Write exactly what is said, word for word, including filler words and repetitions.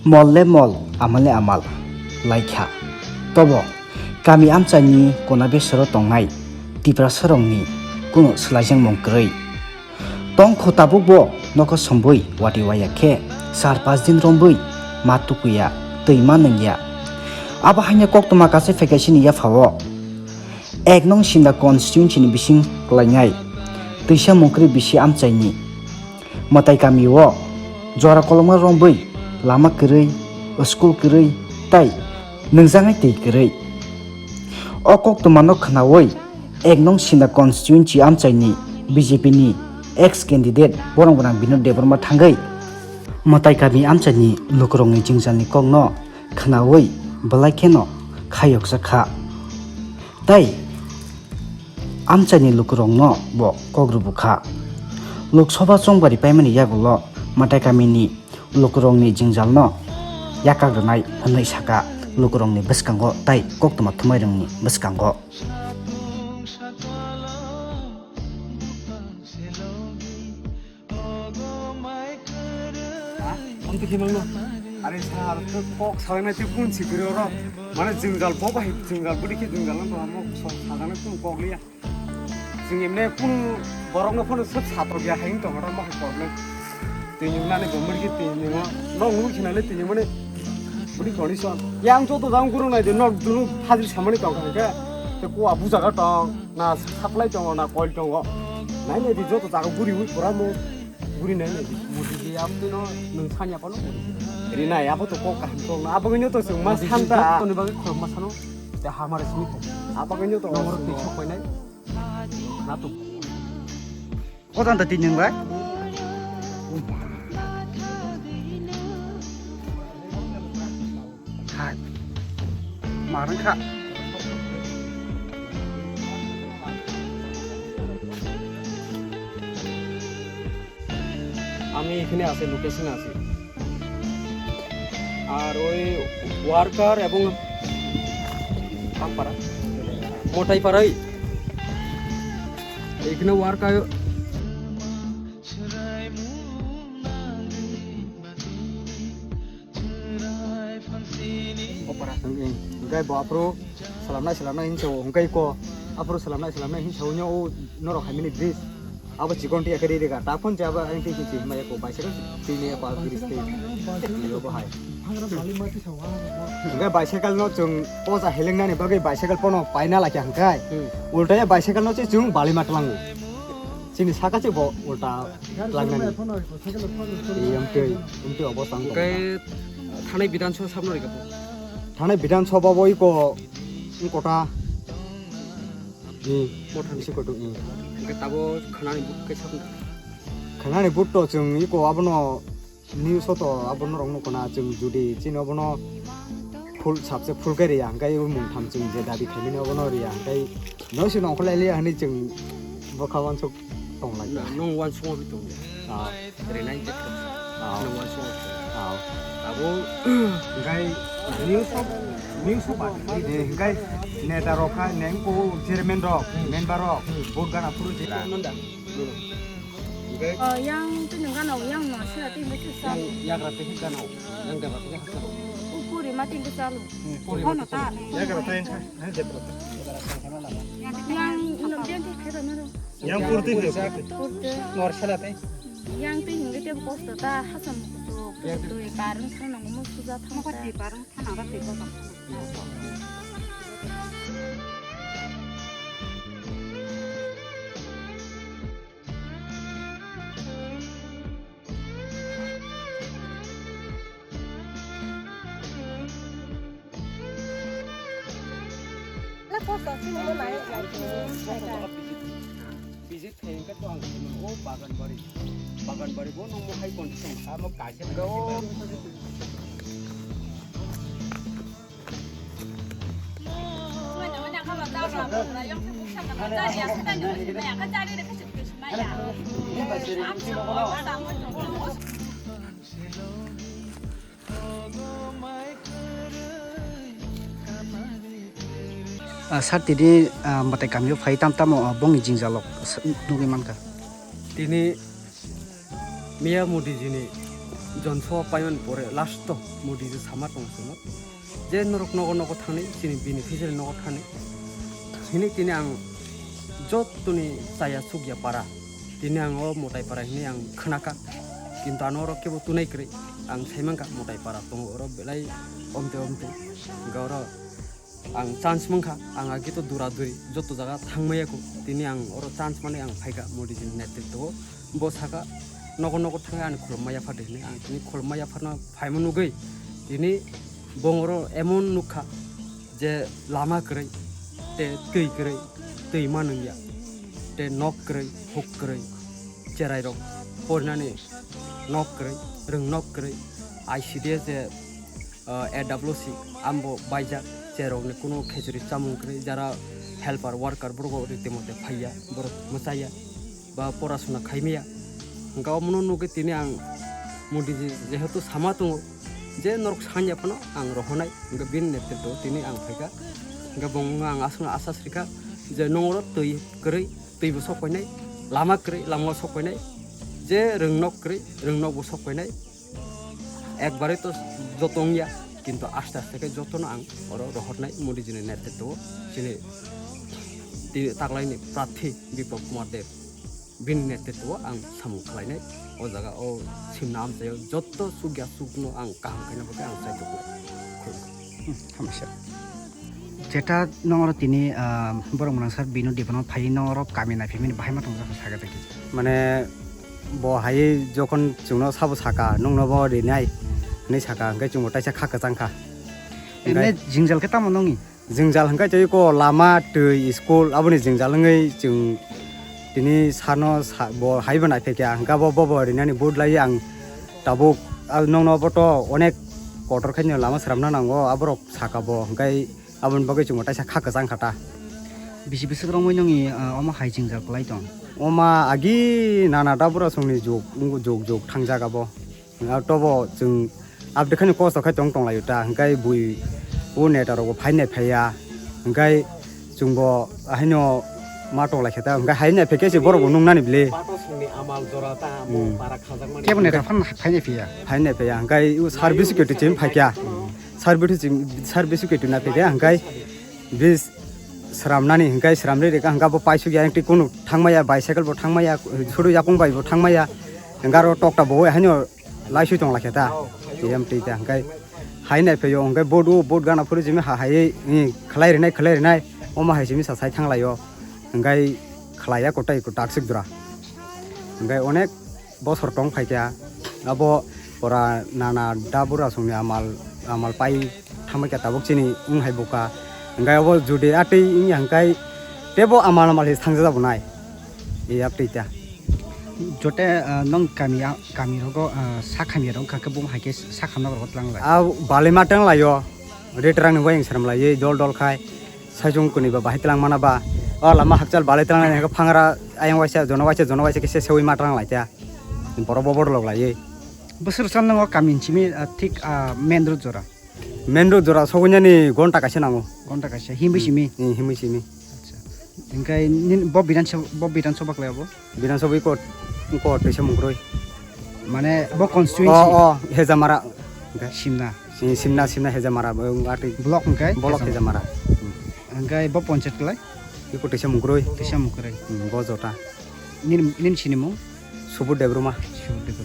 Mol le mol, amal le amal, laikha. Tobo, kami amchaini kona besero tongnai Tiprasarokni kunu swlaijakmung kwrwi. Tongkho tabukbo nokho sombwi wati waya khe sar pas din rombwi ma tukuya, twi ma nungya. Abo haino koktwma kaisa phaikha chini yaphao. Ek nong Sinda constituency ni bising klainai twisa mungkwrwi bisi amchaini mwtai kami o jora kolokma rombwi lama kwrwi, school kwrwi tei nungjaknai twi kwrwi. O koktwma no khwnawi ek nong Sinda constituency amchaini B J P ni ex candidate borong gwnang Binod Debbarma thangwi mwtai kami amchaini lukurokni jwngjalni kokno khwnawi belai kheno khayokjak kha. Tei amchaini lukurokno bo kok rwbu kha. Lok Sabha chongbari paimani yagulo mwtai kamini lukurokni jwngjalno yakak rwnai hwnwi saka lukurokni bwskango tei koktwma thumairokni bwskango. Ha? Amtwi khe mangno? Are sir, to kok salangnai tei kun si kwrwi oro. Mane jwngjal bo bai jwngjal bwdwi khe jwngjal no tongma sok sajaknai kun kok liya. Chwng emne kunu borokno phano swk satok ya hai wng tongma tongma hai problem. Tini nani government khe tini no nugwi khinale tini mane bwdwi condition. Yang joto jang guru nai de nok dunu hajri samani tong kha khe. Te kuwa bujaga tong. Na supply tongo, na coil tongo. Nai nai di joto jaga guri ui pura mo. Guri nai nai di. Modi di ap tu no nung sanya pano. Ri nai abo to kok kaham tong na. Abo nyo to sung mas Modi di santa. Joto ni bagwi khorok ma sano. Te hamare sini ko. Abo nyo to. Nongor twi sok koi nai. Na tu. Kotan ta tining bai. Hai. Marang kha. আমি এখানে আছি, লোকেশনে আছি। আর ওই ওয়ার্কার এবং কাম পারা, মোটাই পাড়াই এখানে worker. Opera. Hwnkhe, hwnkhe bo aphuru swlamnai swlamnai hinsa o, hwnkhe ko aphuru swlamnai swlamnai hinsa o, nyo o norok haimani bridge. Abo chikon twi ekhe ri rega. Ta phone jaba ang twi twi maya ko bicycle twi ne ko bridge twi. Yo bo hai. Hwnkhe bicycle no chwng poja helengnani bagwi bicycle pono paina lakha hwnkhe. Hmm. Ulta ya bicycle no se chwng bali ma tlango. Chini saka se bo ulta tlangnani. Ei, amtwi, amtwi obo tang tong. Hwnkhe thanai Bidhan Sabha sabno rikha bo? Thanai Bidhan Sabha bo iko, iko ta. Ni, Mothani. Isi koto, i. Hwnkhe tabo khwnani but khe sabno. Khwnani but to chwng iko abono news o to abono rok nukho na chwng judi chini obono full subject full khe riya hwnkhe mung tham chwng je dabi khaimani obono riya hwnkhe no se nongkhor lai liya hwnwi chwng bwkha uansuk tong lai. Na, nung uansuk tong. Ah. Rinai je. Ah. Nung uansuk. Ah. Abo. Hwnkhe news o, news o ba. Eh, hwnkhe neta rok kha, neng ko chairman rok, hmm, member rok, hmm, vote gana phuru je. Nanda. Hwnkhe. Oh, yang tu nung gana, yang no sila tu hwnkhe tu salo. Yang yagra tu hwnkhe gana, yang deba tu hwnkhe salo. Upuri mati hwnkhe salo. Hmm, puri. Hono mati ta. Yagra tu hwnkhe, hwnkhe jebra tu. Yang nung dia tu khe ta naro. Yang purti hwnkhe purti. Purti. Nor sala tei. Yang twi hwnkhe tebo kosto ta, hasam kuchuk, kuchuk twi, karwng thana nango, mo suja thang ta. Mokol twi barwng thana ba twi kotor. Visit khe hwnkhe to ang khe mano, o bagan bari, bagan bari bo nung mo hai condition. Amo kaisa. Hwnkhe o. Ah, sir, tini, ah, mwtai kamio phai tam tamo, ah, bongni jwngjal rok s-, nugwi mankha. Tini Miya Modi jini Jon so paimani pore last o Modi je sama tong sino. Je norok nogo nogo thani, chini beneficiary nogo thani. Hini tini ang jotoni chaya sugya para. Tini ang o Motai para hini ang khnaka. Kintu ano oro kebo tunai kwrwi. Ang saimangka Motai para tongo oro belai omte omte. Hingke oro ang chance mankha, ang agi to dura duri joto jaga thangmaya ko. Tini ang oro chance mani ang phaika Modi jini netritwo. Bo saka nogo nogo thangwi ani khulumma yaphardi hinwi. Ang tini khulumma yapharno phaima nugwi tini bongoro emon nukha je lama kwrwi, te twi kwrwi, twi manwngya, te nok kwrwi, huk kwrwi, cherairok porinani nok kwrwi, rwng nok kwrwi, I C D S je, uh, A W C ambo baijak, cherokni kuno khechuri chamung kwrwi, jara helper worker borok rite mote phaiya, borok mwchaya. Ba porasuna khaimaya. Hingke omono nugwi tini ang Modi ji jehetu sama tongo je norok sanya phano ang rohornai, hingke bini netritwo tini ang phaika. Hingke bo wngkha ang aswkno asas rikha je nongoro twi kwrwi, twi bo sok painai, lama kwrwi, lama o sok painai, je rwng nok kwrwi, rwng nok bo sok painai. Ekbare to joto wngya, kintu aste aste khe jotono ang oro rohornai Modi jini netritwo, chini ti-, taklaini prarthi Biplab Kumar Deb bini netritwo ang samung khlainai. O jaga o simna amchaio joto chukya chukno ang kaham khaina bagwi ang chai tongo. Khulumkha. Hmm, hamsa. Jeta nongoro tini, ah, borok mwnangsar bini dipano phai nongoro kami naiphimani bahai ma tongjakha sakha tei kisa. Mane bo hai jokhon chwngno sabo saka, "Nungno bo rinai," hinwi saka, hwnkhe chwngbo taisa kha kwchang kha. Emne hwnkhe jingjal khe tamo nongni? Jingjal hwnkhe tei ko lama, twi, school aboni jingjal wngwi chwng tini sano sa-, bo haibo naiphaikha, hwnkhe bo, bobo rinani vote lai ang tabuk, ah, nongno bo to onek kotor khaino lama swnamna nango, aborok saka bo, hwnkhe aboni bagwi chwngbo taisa kha kwchang kha ta. Bisi bwswk romwi nongni, ah, omo hai jingjal kwlai tong? Oma agi nana da bura songni jug, jug, jug thangjak abo. Ah, tobo chwng abde khani kosto khai tong tonglaio ta, hwnkhe bui o neta rokbo phainai phaiya, hwnkhe chwngbo haino ma tonglaikha ta, hwnkhe haino phaikhe se borokbo nungnani bile. Pato songni amal jora ta amo Hmm. Para khajakmani. Kebo neta phan phainai phiya? Phainai phaiya, hwnkhe o service khe twi chim phaikha. Service khe twi, service khe twi na phaikha, hwnkhe bis sramnani hwnkhe sramri rikha, hwnkhe bo paisukya, tei kunu thangmaya, bicycle bo thangmaya, suru yakung bai bo thangmaya, hwnkhe aro tokta bo haino laisui tonglaikha ta, tiyam twi ta, hwnkhe hai nai phaio, hwnkhe boat o, boat gana phuru jimi ha hai, i, khlai rinai, khlai rinai, omo hai simi sa sai thanglaio, hwnkhe khlaiya kotai ko taksik dura, hwnkhe onek bosor tong phaikha, abo pora nana da bura songni amal, amal pai thangbai kha tabuk chini wng hai buka. Hwnkhe abo judi atwi wngya hwnkhe tebo amal amal se thangjak jabo nai. E aptwi ta. Jote, ah, nong kami a, kami rogo, ah, sak hamya rok wngkha khe bo hai khe sak hamna rok tlang lai. A balai ma tang laio. Ritrang ni wayang sram lai dol dol khai. Saichung kuni ba bahai tlang mana ba. O lama hakchal balai tlang lai hwnkhe phangra ayang waisa jono waisa jono waisa khe se sewi ma tlang lai ta. Borok bo borok lok laiwi. Bwswk sal nango kami simi, ah, thik, ah, main road jora? Main road jora sogwi nani gonta kaisa nango. Gonta kaisa, himwi Hmm. simi? Hmm, himwi simi. Acha. Hingkai nini bo Bidhan Sabha, bo Bidhan Sabha khlai abo? Bidhan Sabha iko, iko twisa mungkroi. Mane bo constituency? O, o, Hejamara. Hingkai? Simna. Si-, Simna, Simna Hejamara, bo wng atwi. Block hingkai? Block Hejamara. Hejamara. Hmm. Hingkai bo panchayat khlai? Iko twisa mungkroi. Twisa mungkroi. Hmm, bo jota. Nini, nini sinimung? Subudh Debbarma. Subudh